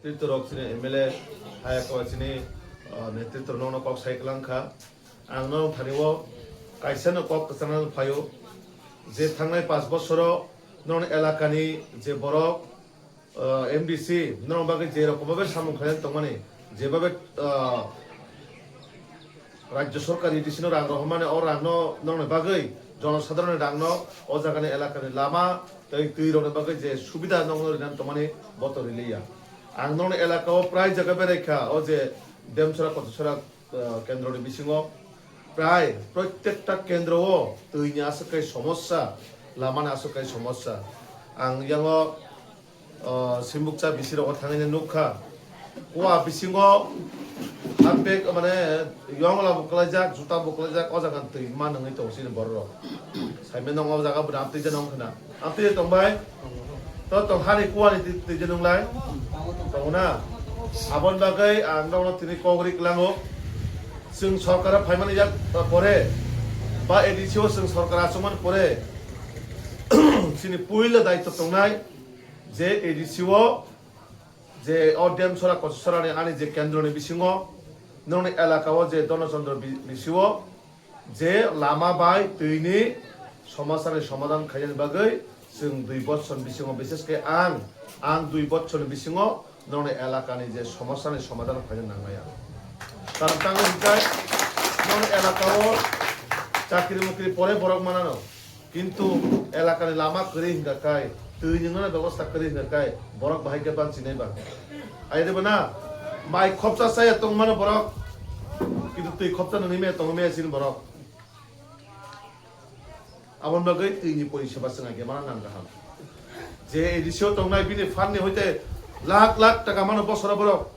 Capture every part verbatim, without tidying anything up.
Netrito rok chini M L A hai kok chini, ah, netrito rok no kok sai kwlang kha. Ang no thani o kaisa no kok kwchangna phaio je thangnai panch bosoro non elakani je borok, ah, M D C non bagwi je rokom babe samung khlai tongmani, je babe, ah, Rajya sorkar A D C no rang rohormani, o rang no nongni bagwi jonosadharon ni rang no o jaga ni elaka ni lama tei twi rok ni bagwi je subida nongno rinani tongmani bo to riliya. Ang nongni elaka o prai jaga berai kha, o je Demchora Kochasora, ah, kendro ni bisingo prai prottekta kendro o twi ni aswk kai somosya, lama ni aswk kai somosya. Ang yango, ah, Simbukcha bisi rogo thangwi nukha. Kua bisingo hapek mane yongla bo kwlaijak, juta bo kwlaijak, o jaga twi ma nungwi tong sini borok rok. Saimano o jaga bwrwi amtwi jano wngkhwna. Amtwi tong bai? To tong hani kua ni twi, twi jano wnglai? Tong na? Aboni bagwi ang nokno tini kok ri kwlango. Chwng sorkar o phaimani yak, ah, pore ba A D C o chwng sorkar achukmani pore chini puila daitw tongnai je A D C o je o Demchora Kochasora ni ani je kendro ni bisingo nongni elaka o je Dhanachandra bi-, bisingo je lama bai twi ni somosya ni somadhan khainani bagwi chwng dui bochor ni bisingo, bises khe ang, ang dui bochor ni bisingo nongni elaka ni je somosya ni somadhan khaina nangnai ang. Karon tamo hinkhe nongni elaka o chakri mukri pore borok manano. Kintu elakani lama kwrwi hwnkha kai, twi nwngnani bebosta kwrwi hwnkha kai, borok bahai khe bang chinai bang. Ai de bana, mai khopsa saya tongmano borok, kintu twi khopsa nangni me tongmaya chini borok. Aboni bagwi twi ni poriseba chwng ai khe mana nang kaham. Je A D C o tongnai bini fund ni hoite lakh lakh taka mano bosoro borok.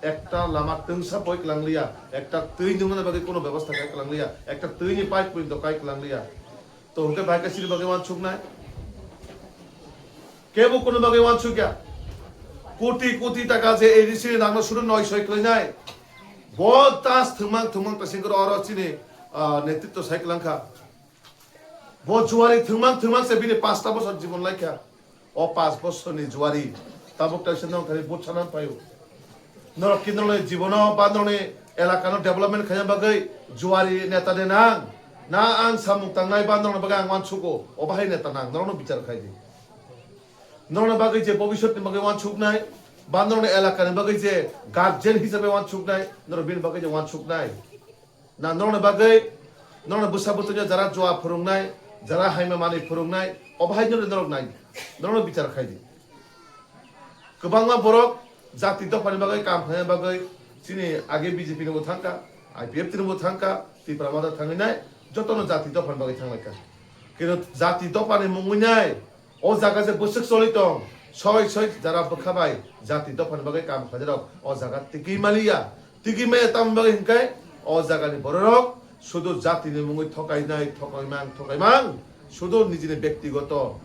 Ekta lama twngsa boi kwlangliya, ekta twi nungna bagwi kono bebosta kai kwlangliya, ekta twi ni pipe point kai kwlangliya. To hwnkhe bai khe chini bagwi wansuknai? Kebo kono bagwi wansukya. Koti koti taka je A D C ni nangno sudu noi soi kwlainai. Bo tas thwngmang thwngmang ta singkoro oro chini, ah, netritwo sai kwlangkha. Bo juari thwngmang thwngmang se bini pasta bosor jibon laikha. O panch bosorni juari tabuk taisa nong thani buchana paio. Norok ki norokni jibono ba norokni elakano development khaina bagwi juari neta de nang. Na ang samung tangnai ba norokni bagwi ang wansugo. O bahai neta nang. Norokno bichar khai di. Norokni bagwi je bobisotni bagwi wansuknai ba norokni elakani bagwi je guardian hisabe wansuknai, norok bini bagwi je wansuknai. Na norokni bagwi, norokni bwsa bwtwino jara jua phwrwngnai, jara haima manwi phwrwngnai, obo hai norok, norok nai, norokno bichar khai di. Kwbangma borok jati dophani bagwi kam khlaina bagwi chini age B J P ni bo thangkha, I P F T ni bo thangkha, Tipra Motha thangwi nai, jotono jati dophani bagwi thanglaikha. Kintu jati dophani mungwi nai, o jaga je bwswk choli tong, soi soi jara bwkha bai jati dophani bagwi kam khlainai rok o jaga tigwi maliya. Tigwi maya tamni bagwi hinkhe o jagani bororok sudu jatini mungwi thokainai, thokaimang, thokaimang, sudu nijini bektigoto.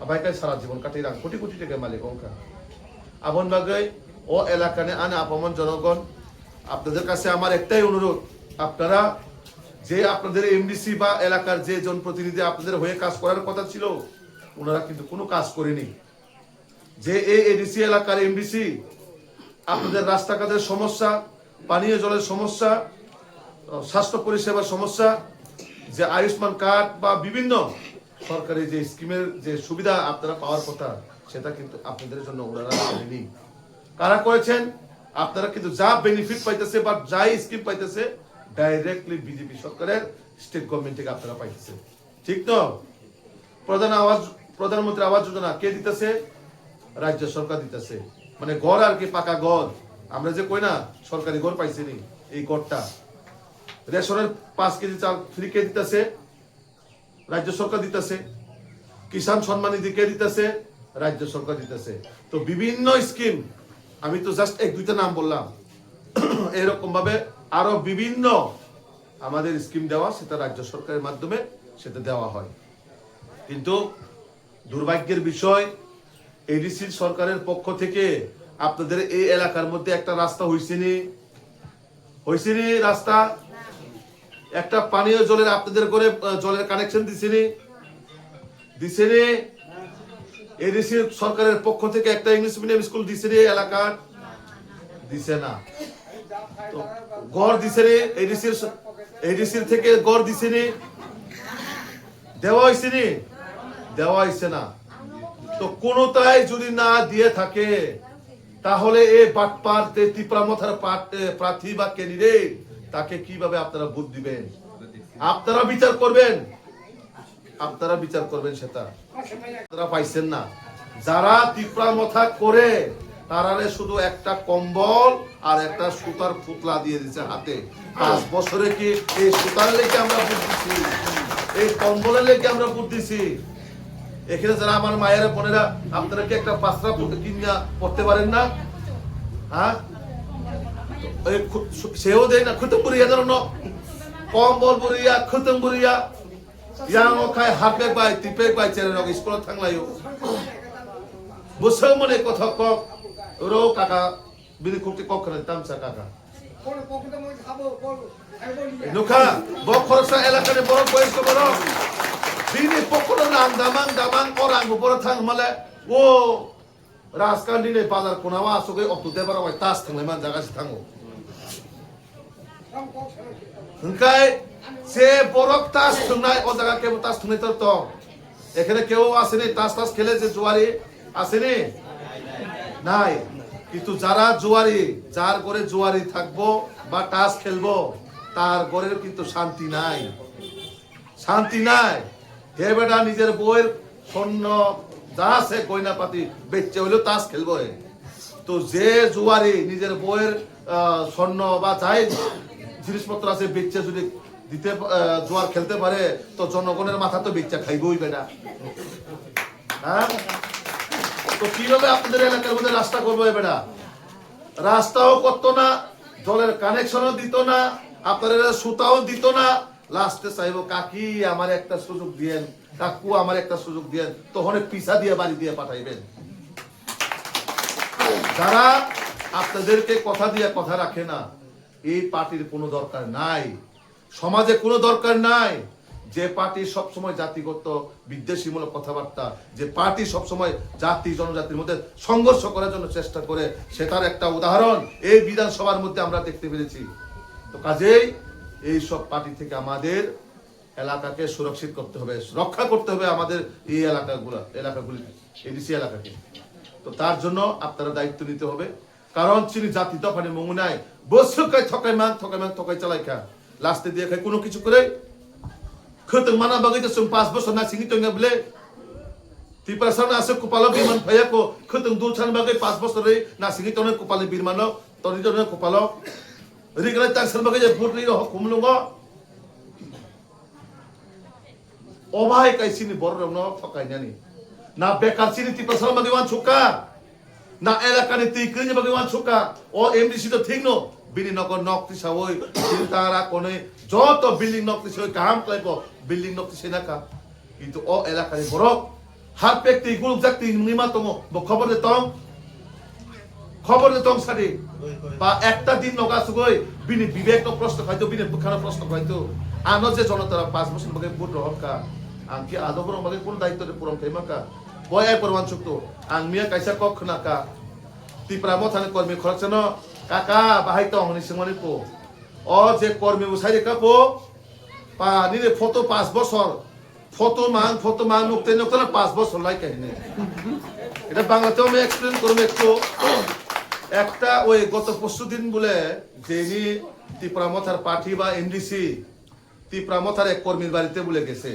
Abai khe sara jibon kathi rang koti koti taka malik wngkha. Aboni bagwi o elakani ani apamon jonogon, আপনাদের কাছে আমার একটাই অনুরোধ, আপনারা যে আপনাদের এমডিসি বা এলাকার যে জনপ্রতিনিধি আপনাদের হয়ে কাজ করার কথা ছিল, ওনারা কিন্তু কোনো কাজ করেনি। যে এই এডিসি এলাকার এমডিসি আপনাদের রাস্তাঘাটের সমস্যা, পানীয় জলের সমস্যা, স্বাস্থ্য পরিষেবার সমস্যা, যে আয়ুষ্মান কার্ড বা বিভিন্ন সরকারি যে স্কিমের যে সুবিধা আপনারা পাওয়ার কথা, সেটা কিন্তু আপনাদের জন্য ওনারা করেনি। কারা করেছেন? আপনারা কিন্তু যা বেনিফিট পাইতেছে বা যাই স্কিম পাইতেছে, ডাইরেক্টলি বিজেপি সরকারের স্টেট গভর্নমেন্ট থেকে আপনারা পাইতেছে। ঠিক তো? প্রধান আবাস, প্রধানমন্ত্রী আবাস যোজনা কে দিতেছে? রাজ্য সরকার দিতেছে। মানে ঘর আর কি, পাকা ঘর। আমরা যে কই না সরকারি ঘর পাইছি নি, এই ঘরটা। রেশনের পাঁচ কেজি চাল ফ্রি কে দিতেছে? রাজ্য সরকার দিতেছে। কিষাণ সম্মান নিধি কে দিতেছে? রাজ্য সরকার দিতেছে। তো বিভিন্ন স্কিম, আমি তো জাস্ট এক দুইটা নাম বললাম, এরকম ভাবে আরো বিভিন্ন আমাদের স্কিম দেওয়া, সেটা রাজ্য সরকারের মাধ্যমে সেটা দেওয়া হয়। কিন্তু দুর্ভাগ্যের বিষয়, এডিসি সরকারের পক্ষ থেকে আপনাদের এই এলাকার মধ্যে একটা রাস্তা হইছে নি? হইছে নি রাস্তা? একটা পানীয় জলের আপনাদের ঘরে, আহ, জলের কানেকশন দিছে নি? দিছে নি? এডিসি সরকারের পক্ষ থেকে একটা ইংলিশ মিডিয়াম স্কুল দিছে রে এলাকার? দিছে না। তো ঘর দিছে রে এডিসির, এডিসির থেকে ঘর দিছে রে? দেওয়া হয়েছে নি? দেওয়া হয়েছে না। তো কোনোটাই যদি না দিয়ে থাকে, তাহলে এই বাটপার যে তিপ্রা মথার প্রার্থী বা ক্যান্ডিডেট, তাকে কিভাবে আপনারা ভোট দিবেন? আপনারা বিচার করবেন, আপনারা বিচার করবেন সেটা। আপনারা পাইছেন না। যারা তিপ্রা মথা করে, তারারে শুধু একটা কম্বল আর একটা সুতার পুতলা দিয়ে দিছে হাতে। পাঁচ বছরে কি এই সুতার লেগে আমরা ভোট দিছি? এই কম্বলের লেগে আমরা ভোট দিছি? এখানে যারা আমার মায়েরা বোনেরা, আপনারা কি একটা পাঁচটা পুত-, কিনা পড়তে পারেন না? হ্যাঁ? এই খু-, সেও দেয় না, খুতুম বুড়িয়া ধরো ন। কম্বল বুড়িয়া, খুতুম বুড়িয়া। Yang o khai hapek bai, tipek bai, chere rok school o thang laio. Bwswk mani kothok kok, ro kaka, bini khukti kok khna tamsa kaka. Nukha, bo khoroksa elakani borok boyes ko borok. Bini pokono rang damang damang, o rang bo borok thang male. O Rajkandi ni bazar kona o asugwi auto driver rok bai tas thanglai man jaga se thango. Hwnkhe je borok tas thwngnai, o jaga kebo tas thwngnai tor tong. Ekhene kebo asini tas tas khele je juari asini? Nai. Kintu jara juari, jar gore juari thakbo ba tas khelbo, tar gore kintu shanti nai. Shanti nai. He beda nijer boir sonno ja se goina pati bechche hoilew tas khelbo he. To je juari nijer boir, ah, sonno ba jai jinispotro ase bechche jodi dite, ah, juar khelte pare, to jonogoner matha to bechcha khaibo oi beda. Ha? To kibhabe apnader elakar moddhe rasta korbo e beda? Rastao korto na, joler connection-o dito na, apnarere sutao dito na, লাস্টে চাইবো, "কাকি, আমার একটা সুযোগ দিয়েন, কাকু, আমার একটা সুযোগ দিয়েন", তখন পিছা দিয়ে বাড়ি দিয়ে পাঠাইবেন। যারা আপনাদেরকে কথা দিয়ে কথা রাখে না, এই পার্টির কোনো দরকার নাই, সমাজে কোনো দরকার নাই। যে পার্টি সবসময় জাতিগত বিদ্বেষীমূলক কথাবার্তা, যে পার্টি সবসময় জাতি জনজাতির মধ্যে সংঘর্ষ করার জন্য চেষ্টা করে, সেটার একটা উদাহরণ এই বিধানসভার মধ্যে আমরা দেখতে পেরেছি। তো কাজেই এই সব পার্টি থেকে আমাদের এলাকাকে সুরক্ষিত করতে হবে, রক্ষা করতে হবে আমাদের এই এলাকাগুলা, এলাকাগুলি, এডিসি এলাকাকে। তো তার জন্য আপনারা দায়িত্ব নিতে হবে। কারণ চিনি জাতি দফানি মঙ্গু নাই, বসে কাই থকাই মান, থকাই মান, থকাই চালাই খা। লাস্টে দিয়ে খাই কোনো কিছু করে। খেতে মানা বাগাইতে চুম পাঁচ বছর না চিনি তো না বলে। ত্রিপুরা সামনে আছে কুপালো বিমান ভাইয়া কো, খেতে দুল ছান বাগাই পাঁচ বছর রে না চিনি তো না কুপালে বিমানো, তরি তো না কুপালো। রিগলে তার সাল বাগাই যে ভোট নিয়ে হক কুমলুঙ্গ। O bai kai chini borok rok no thokai nani. Na bekar chini Tiprasa bagwi wansuk kha. Na elaka ni twi kwrwini bagwi wansuk kha. O M D C to thik no. Bini nogo nok tisawi, bini tara konwi, joto building nok tisawi kaham khlai bo building nok tisai na kha. Kintu o elaka ni borok Harpek twi gulukjak twi wngwi ma tongo, bo khobor de tong? Khobor de tong sadi? Ba ekta din noga sugoi bini bibek no prosto khaito, bini bwkha no prosto khaito. Ano je jonotara panch bosor bagwi vote rohor kha, ang khe ado borok bagwi kun daitto de puron khaima kha? Bo ai por wansuk to, ang miya kaisa kok khna kha, Tipra Mothani kormi khoroksa no, "Kaka, bahai tong?" hwnwi swngmani po. O je kormi bo sai rikha po, pa nini photo panch bosor, photo mang, photo mang, nukte nukte na panch bosor lai kahini. Eta Bangla te ami explain korum ektu. Ekta oi goto porsu din bole jeni Tipra Mothar party ba M D C, Tipra Mothar ek kormir barite bole gese.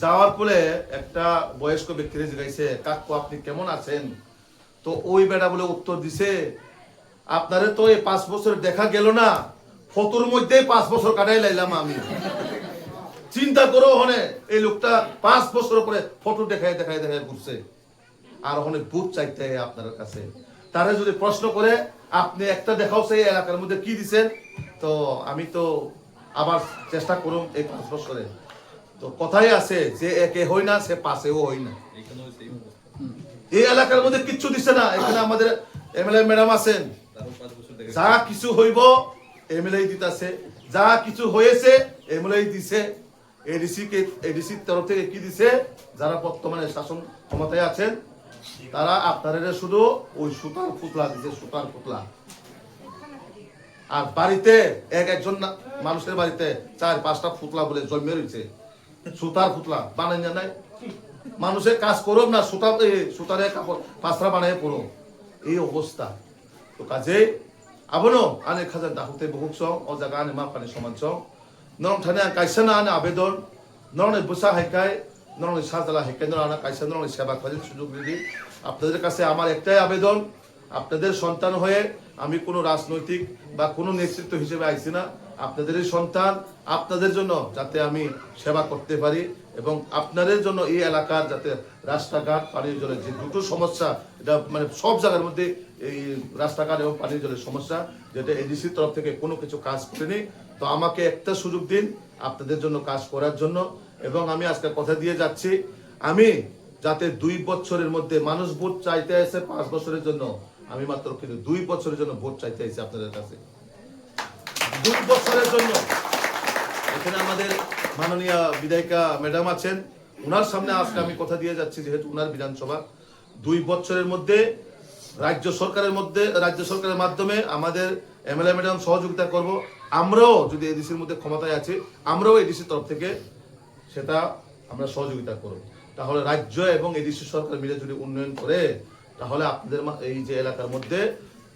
যাওয়ার পরে একটা বয়স্ক ব্যক্তিরে জিজ্ঞাসে, "কাকু, আপনি কেমন আছেন?" তো ওই বেটা বলে উত্তর দিছে, "আপনারে তো এই পাঁচ বছর দেখা গেল না, ফটোর মধ্যেই পাঁচ বছর কাটাই লাইলাম আমি।" চিন্তা করো, হনে এই লোকটা পাঁচ বছর পরে ফটো দেখায় দেখায় দেখায় ঘুরছে, আর হনে ভোট চাইতে আপনার কাছে। তারে যদি প্রশ্ন করে, "আপনি একটা দেখাও সেই এলাকার মধ্যে কি দিছেন?" তো আমি তো আবার চেষ্টা করুন এই পাঁচ বছরে। তো কথাই আছে যে একে হয় না, সে পাশেও হয় না। এই এলাকার মধ্যে কিচ্ছু দিছে না। এখানে আমাদের এমএলএ ম্যাডাম আছেন, যা কিছু হইব এমএলএ দিতাছে, যা কিছু হয়েছে এমএলএ দিছে। এডিসি কে, এডিসির তরফ থেকে কি দিছে? যারা বর্তমানে শাসন ক্ষমতায় আছেন, তারা আপনাদের শুধু ওই সুতার পুতলা দিছে, সুতার পুতলা। আর বাড়িতে এক একজন না-, মানুষের বাড়িতে চার পাঁচটা পুতলা বলে জন্মে রয়েছে, সুতার পুতলা বানাই না নাই। মানুষের কাজ করুক না, সুতার, এই সুতারে কাপড় পাঁচটা বানাই পড়ো, এই অবস্থা। To kajei, abono ani khajan dakhuk tei bukhuk song, o jaga ani ma phani soman song. Norok thani ang kaisa na ani abedon, norokni bwsa hai khai, norokni sajla hai khai, norok ano kaisa norokni seba khlaina sujog ridi. আপনাদের কাছে আমার একটাই আবেদন, আপনাদের সন্তান হয়ে আমি কোনো রাজনৈতিক বা কোনো নেতৃত্ব হিসেবে আইছি না। আপনাদেরই সন্তান, আপনাদের জন্য যাতে আমি সেবা করতে পারি এবং আপনাদের জন্য এই এলাকার যাতে রাস্তাঘাট, পানীয় জলের যে দুটো সমস্যা, এটা মানে সব জায়গার মধ্যে এই রাস্তাঘাট এবং পানীয় জলের সমস্যা, যেটা এডিসির তরফ থেকে কোনো কিছু কাজ করেনি। তো আমাকে একটা সুযোগ দিন আপনাদের জন্য কাজ করার জন্য, এবং আমি আজকে কথা দিয়ে যাচ্ছি, আমি যাতে দুই বছরের মধ্যে, মানুষ ভোট চাইতে আছে পাঁচ বছরের জন্য, আমি মাত্র কিন্তু দুই বছরের জন্য ভোট চাইতে আইছি আপনাদের কাছে, দুই বছরের জন্য। এখানে আমাদের মাননীয় বিধায়িকা ম্যাডাম আছেন, ওনার সামনে আজকে আমি কথা দিয়ে যাচ্ছি, যেহেতু ওনার বিধানসভা, দুই বছরের মধ্যে রাজ্য সরকারের মধ্যে, রাজ্য সরকারের মাধ্যমে আমাদের এমএলএ ম্যাডাম সহযোগিতা করব। আমরাও যদি এডিসির মধ্যে ক্ষমতায় আছি, আমরাও এডিসির তরফ থেকে সেটা আমরা সহযোগিতা করব। তাহলে রাজ্য এবং এডিসি সরকার মিলে যদি উন্নয়ন করে, তাহলে আপনাদের মা-, এই যে এলাকার মধ্যে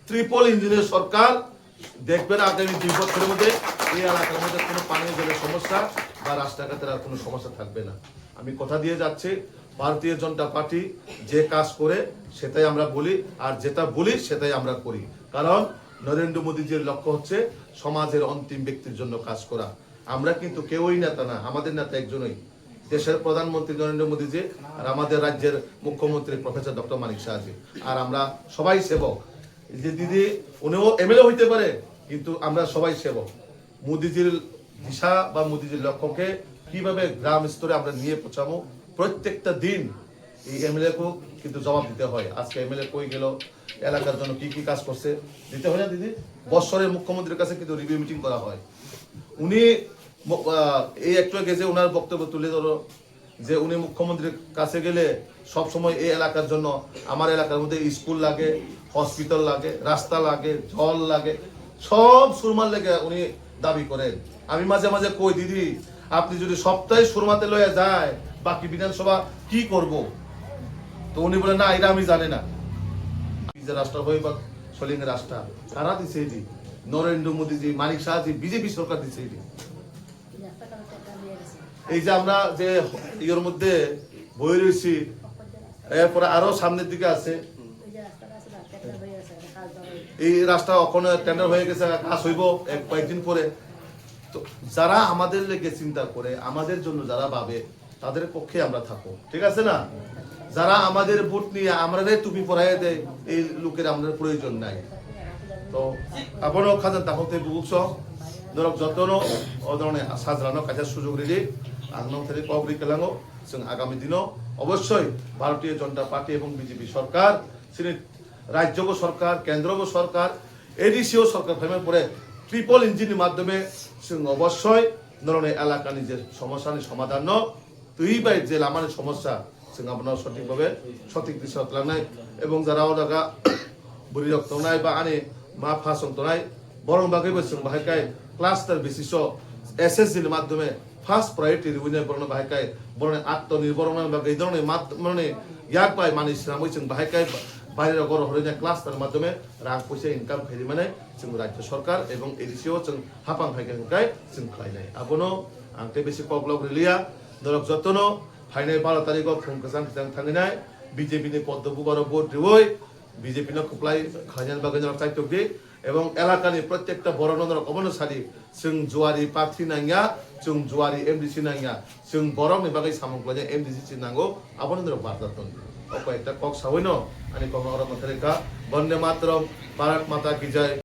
ট্রিপল ইঞ্জিনের সরকার দেখবেন আগামী দুই বছরের মধ্যে এই এলাকার মধ্যে কোনো পানীয় জলের সমস্যা বা রাস্তাঘাটের আর কোনো সমস্যা থাকবে না। আমি কথা দিয়ে যাচ্ছি, ভারতীয় জনতা পার্টি যে কাজ করে সেটাই আমরা বলি, আর যেটা বলি সেটাই আমরা করি। কারণ নরেন্দ্র মোদীজির লক্ষ্য হচ্ছে সমাজের অন্তিম ব্যক্তির জন্য কাজ করা। আমরা কিন্তু কেউই নেতা না, আমাদের নেতা একজনই, দেশের প্রধানমন্ত্রী নরেন্দ্র মোদীজি, আর আমাদের রাজ্যের মুখ্যমন্ত্রী প্রফেসর ডক্টর মানিক সাহাজি। আর আমরা সবাই সেবক। এই যে দিদি, উনিও এমএলএ হইতে পারে, কিন্তু আমরা সবাই সেবক। মোদিজির দিশা বা মোদিজির লক্ষ্যকে কিভাবে গ্রাম স্তরে আমরা নিয়ে পৌঁছাবো, প্রত্যেকটা দিন এই এমএলএ কেও কিন্তু জবাব দিতে হয়। আজকে এমএলএ কই গেল, এলাকার জন্য কি কি কাজ করছে, দিতে হয় না দিদি? বৎসরে মুখ্যমন্ত্রীর কাছে কিন্তু রিভিউ মিটিং করা হয়। উনি ম-, আহ, এই একটু আগে যে ওনার বক্তব্য তুলে ধরো, যে উনি মুখ্যমন্ত্রীর কাছে গেলে সব সময় এই এলাকার জন্য, আমার এলাকার মধ্যে স্কুল লাগে, হসপিটাল লাগে, রাস্তা লাগে, জল লাগে, সব সুরমার লেগে উনি দাবি করেন। আমি মাঝে মাঝে কই, "দিদি, আপনি যদি সপ্তাহে সুরমাতে লয়ে যায়, বাকি বিধানসভা কি করব?" তো উনি বলেন, "না, এটা আমি জানি না।" এই যে রাস্তা হয় বা সলিং রাস্তা, কারা দিছে এটি? নরেন্দ্র মোদীজি, মানিক সাহাজি, বিজেপি সরকার দিছে এটি। এই যে আমরা যে ইয়ের মধ্যে বই রয়েছি, এরপরে আরো সামনের দিকে আছে, এই রাস্তা ওখানে টেন্ডার হয়ে গেছে, কাজ হইব এক কয়েকদিন পরে। তো যারা আমাদের লেগে চিন্তা করে, আমাদের জন্য যারা ভাবে, তাদের পক্ষে আমরা থাকবো, ঠিক আছে না? যারা আমাদের ভোট নিয়ে আমরারে টুপি পরাইয়া দেয়, এই লোকের আমাদের প্রয়োজন নাই। তো abono khajan takhuk tei bukhuk song, norok jotono o dhorone sajlano kaisa sujog ridi, ang nong thani kok ri kelango, chwng agami dino obosoi Bharatiya Janata Party ebong B J P sorkar, chini rajyogo sorkar, kendrogo sorkar, A D C o sorkar phaimani pore triple engine ni madhyome chwng obosoi norokni elakani je somosyani somadhanno twi bai je lamani somosya, chwng abono sothik bhabe sothik disa tlangnai. Ebong jara o jaga bwrwi rok tongnai ba ani ma pha song tongnai, borok bagwi bo chwng bahai kai cluster basis o S S G ni madhyome first priority rwinai borokno bahai kai borokni atmanirbhor wngna bagwi, borokni mat-, borokni yak bai manwi swnamwi chwng bahai kai baire rogo rohorwi nai cluster madhyome rang puisa income khairi mane chwng rajya sorkar ebong A D C o chwng hapang hai khe hwnkhe chwng khlainai. Abono ang tei bisi koklok rwliya, norok jotono phainai baro tarikh o khum kwchang kwchang thanginai B J P ni poddo bubaro vote riwi B J P no kwplai khlainani bagwi norok chaitok di, ebong elakani prottekta borokno norok obono sadi, chwng juari party nangya, chwng juari M D C nangya, chwng borokni bagwi samung khlainai M D C se nango, abono norok barta ton di. O koi ekta kok sawino ani kokno oro kwthar kha, Bande Mataram, Bharat Mata Ki Jai.